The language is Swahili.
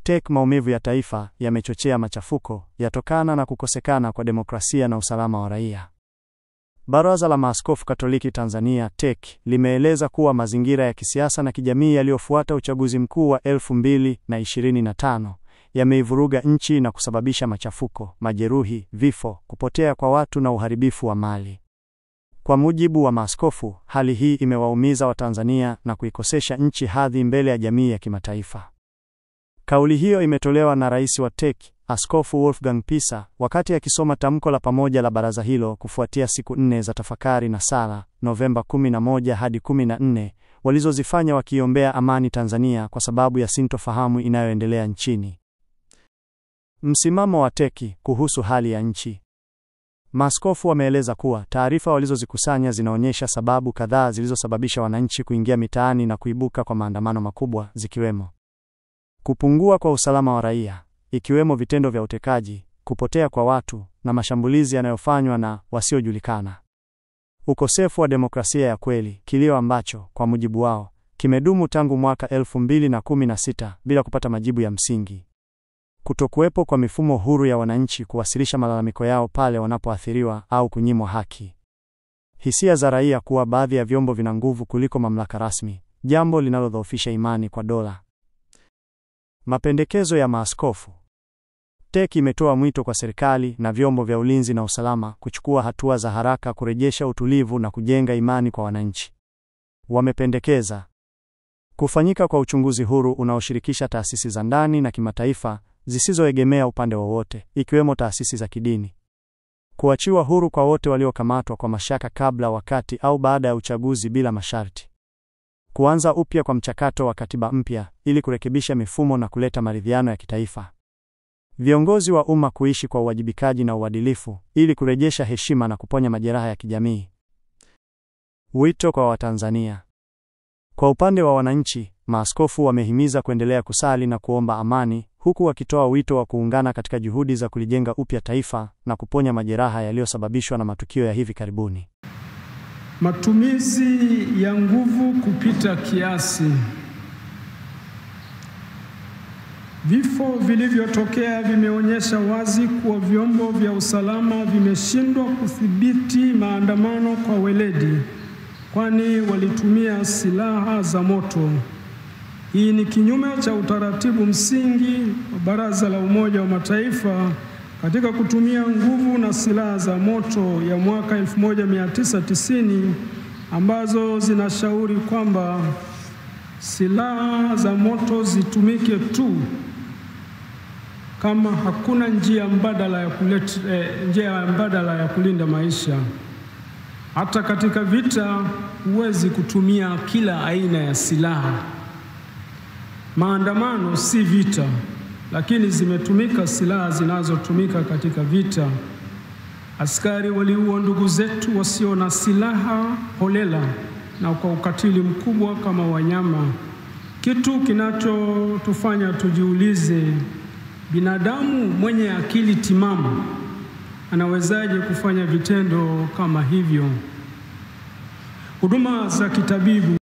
TEC maumivu ya taifa yamechochea machafuko yatokana na kukosekana kwa demokrasia na usalama wa raia. Baraza la Maaskofu Katoliki Tanzania TEC limeeleza kuwa mazingira ya kisiasa na kijamii yaliyofuata uchaguzi mkuu wa 2025 yameivuruga nchi na kusababisha machafuko, majeruhi, vifo, kupotea kwa watu na uharibifu wa mali. Kwa mujibu wa maaskofu, hali hii imewaumiza Watanzania na kuikosesha nchi hadhi mbele ya jamii ya kimataifa. Kauli hiyo imetolewa na Rais wa TEC, Askofu Wolfgang Pisa, wakati akisoma tamko la pamoja la baraza hilo kufuatia siku 4 za tafakari na sala, Novemba 11 hadi 14, walizozifanya wakiombea amani Tanzania kwa sababu ya sintofahamu inayoendelea nchini. Msimamo wa TEC kuhusu hali ya nchi. Maaskofu wameeleza kuwa taarifa walizozikusanya zinaonyesha sababu kadhaa zilizosababisha wananchi kuingia mitaani na kuibuka kwa maandamano makubwa, zikiwemo kupungua kwa usalama wa raia, ikiwemo vitendo vya utekaji, kupotea kwa watu na mashambulizi yanayofanywa na wasiojulikana. Ukosefu wa demokrasia ya kweli, kilio ambacho kwa mujibu wao kimedumu tangu mwaka 2016 bila kupata majibu ya msingi. Kutokuwepo kwa mifumo huru ya wananchi kuwasilisha malalamiko yao pale wanapoathiriwa au kunyimwa haki. Hisia za raia kuwa baadhi ya vyombo vina nguvu kuliko mamlaka rasmi, jambo linalodhoofisha imani kwa dola. Mapendekezo ya maaskofu. TEC imetoa mwito kwa serikali na vyombo vya ulinzi na usalama kuchukua hatua za haraka kurejesha utulivu na kujenga imani kwa wananchi. Wamependekeza kufanyika kwa uchunguzi huru unaoshirikisha taasisi za ndani na kimataifa zisizoegemea upande wowote, ikiwemo taasisi za kidini. Kuachiwa huru kwa wote waliokamatwa kwa mashaka kabla, wakati au baada ya uchaguzi bila masharti. Kuanza upya kwa mchakato wa katiba mpya ili kurekebisha mifumo na kuleta maridhiano ya kitaifa. Viongozi wa umma kuishi kwa uwajibikaji na uadilifu ili kurejesha heshima na kuponya majeraha ya kijamii. Wito kwa Watanzania. Kwa upande wa wananchi, maaskofu wamehimiza kuendelea kusali na kuomba amani, huku wakitoa wito wa kuungana katika juhudi za kulijenga upya taifa na kuponya majeraha yaliyosababishwa na matukio ya hivi karibuni. Matumizi ya nguvu kupita kiasi. Vifo vilivyotokea vimeonyesha wazi kuwa vyombo vya usalama vimeshindwa kudhibiti maandamano kwa weledi, kwani walitumia silaha za moto. Hii ni kinyume cha utaratibu msingi wa Baraza la Umoja wa Mataifa katika kutumia nguvu na silaha za moto ya mwaka 1990 ambazo zinashauri kwamba silaha za moto zitumike tu kama hakuna njia mbadala ya kulinda maisha. Hata katika vita huwezi kutumia kila aina ya silaha. Maandamano si vita, lakini zimetumika silaha zinazotumika katika vita. Askari waliua ndugu zetu wasio na silaha holela na kwa ukatili mkubwa kama wanyama. Kitu kinachotufanya tujiulize, binadamu mwenye akili timamu anawezaje kufanya vitendo kama hivyo? Huduma za kitabibu